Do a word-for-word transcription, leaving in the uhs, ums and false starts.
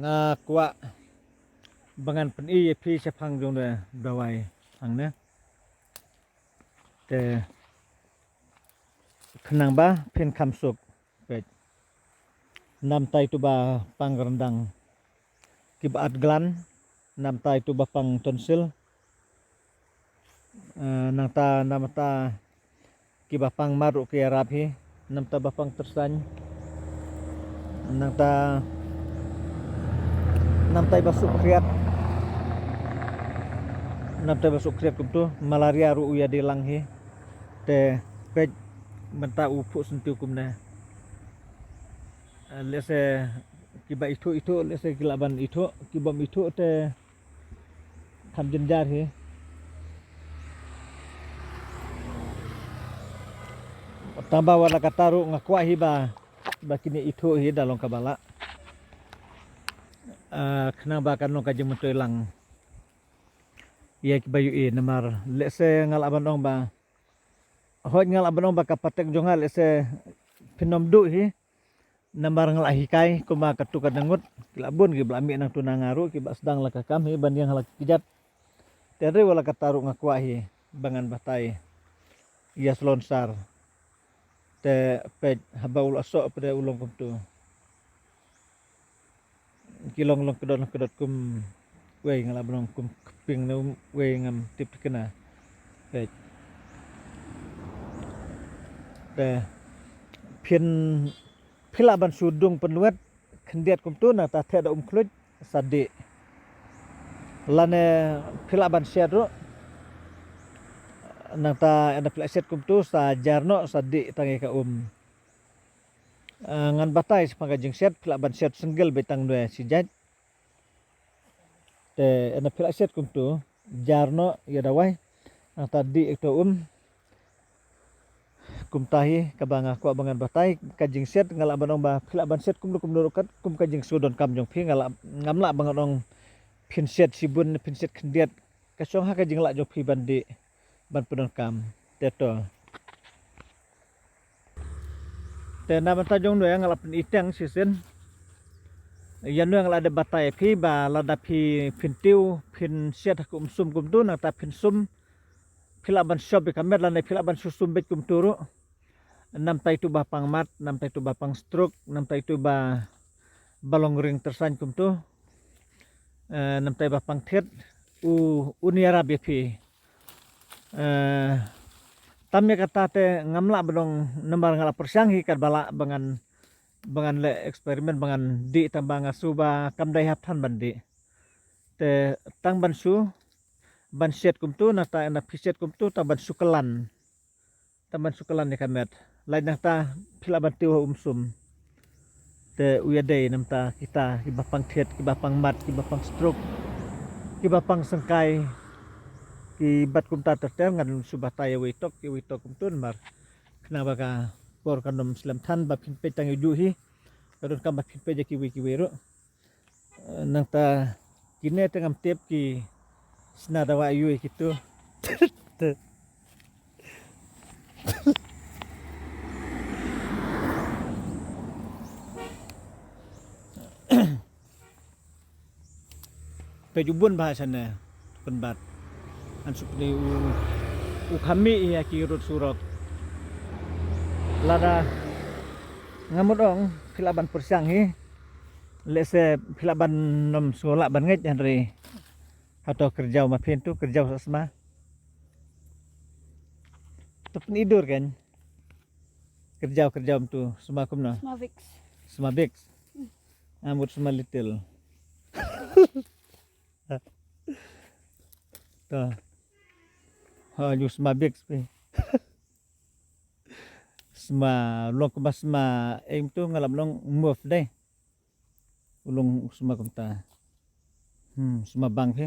Nga kwah ba ngan pyni ïa phi shaphang jong ne dawai hangne. Te khnang ba phin kham suk. Peit. Namtai tu ba pang ryndang kiba at glan, namtai tu ba pang tonsil. Eh, nangta namta kiba pang mat ruh ki ïarap hi, namta ba pang tyrsan, nangta namtai ba suk khriat, namtai ba suk khriat kumtu, malaria ruh u ïadei lang hi. Te peit mynta u phuh syntiew kumne. Eh, lehse kiba ithuh ithuh, lehse ki lah ban ithuh, kibym ithuh te kham jynjar hi. Tangba wat la katta ruh nga kwah hi ba, ba kine ithuh hi da long kaba lah. Ah, khnang ba kan long ka jingmyntoi lang ïa kiba ïohi, namar lehse nga lah ban ong ba, hooid nga lah ban ong ba ka patek jong nga lehse phin ym duh hi. Namar nga lah hikai kumba katto katne ngut, ki lah bun kiba lah mih nangtu na nga ruh, kiba sdang la ka kam hi ban ïeng ha la ki kjat. Te hynrei wat la katta ruh nga kwah hi ba ngan batai ïa Slonsar. Te peit haba u la soh pat u long kumtu. Ki long long kdot long kdot kum, wei, nga lah ban ong kum kping ne, wei, ngam tip thikna. Peit. Te phin, phi lah ban shu dung pynwet khyndiat kumtu, nangta theh da um khluit sa dih. Lane phi lah ban shet ruh, nangta ynda phi lah shet kumtu sa jar noh sa dih tang ïa ka um. Ah, ngan batai shaphang ka jingshet, phi lah ban shet single beit tang ne shi jait. Te ynda phi lah shet kumtu, jar noh ïa dawai, nangta dih ïa uto um. Kumta hi kaba nga kwah ba ngan batai. Ka jingshet nga lah ban ong ba phi lah ban shet kumno kumno ruh kat kum ka jingsngew donkam jong phi, nga lah, ngam lah ba ngan ong phin shet shibun, phin shet khyndiat. Ka shong ha ka jinglah jong phi ban dih, ban pyndonkam. Te to. Te na bynta jong ne nga lah pyni teng shisien. Ïa ne nga lah dep batai ïa phi ba lada phi, phin tiew, phin shet ha ka um sum kumtu, nangta phin sum, phi lah ban shop ïa ka met lane phi lah ban shu sum beit kumtu ruh. Namtai tu ba pang mat, namtai tu ba pang stroke, namtai tu ba, ba long ring tyrsan kumtu. Eh, namtai ba pang thied, u, un ïarap ïa phi. Eh, tam ïa kata te ngam lah ban ong namar nga lah pyrshang hi katba lah ba ngan, ba ngan leh experiment ba ngan dih, tangba nga sngew ba kam dei hap than ban dih. Te tang ban shu, ban shet kumtu, nangta ynda phi shet kumtu tang ban shu kyllan. Tang ban shu kyllan ïa ka met. Lait nangta phi lah ban tiew ha um sum. Te u ïadei namta kita kiba pang thied, kiba pang mat, kiba pang stroke, kiba pang syngkai, ki bat kumta ter ter. Ngan shu batai ïa wei tok, ïa wei tok kumtu namar khnang ba ka por kan ym slem than ba phin peit tang ïa u juh hi. Ka donkam ba phin peit ïa kiwei kiwei ruh. Eh, nangta kine te ngam tip ki sna dawa aiu ïa kitu. Peit u bun bha shane, pynbat. Ngan shu pyni u, u kham mih ïa ki rud surok. Lada nga mut ong phi lah ban pyrshang hi. Lehse phi lah ban ym sngew lah ban ngeit, hynrei hato kyrjaw ma phi tu, kyrjaw sa sma. To pyni dur kan. Kyrjaw, kyrjaw tu sma kumno? Sma Vicks. Sma Vicks. Nga mut sma Little. To. Ha, ju sma Vicks phi. Sma, long kumba sma, eh, tu nga lah ban ong Move dei. U long sma kumta. Hmm, sma bang phi.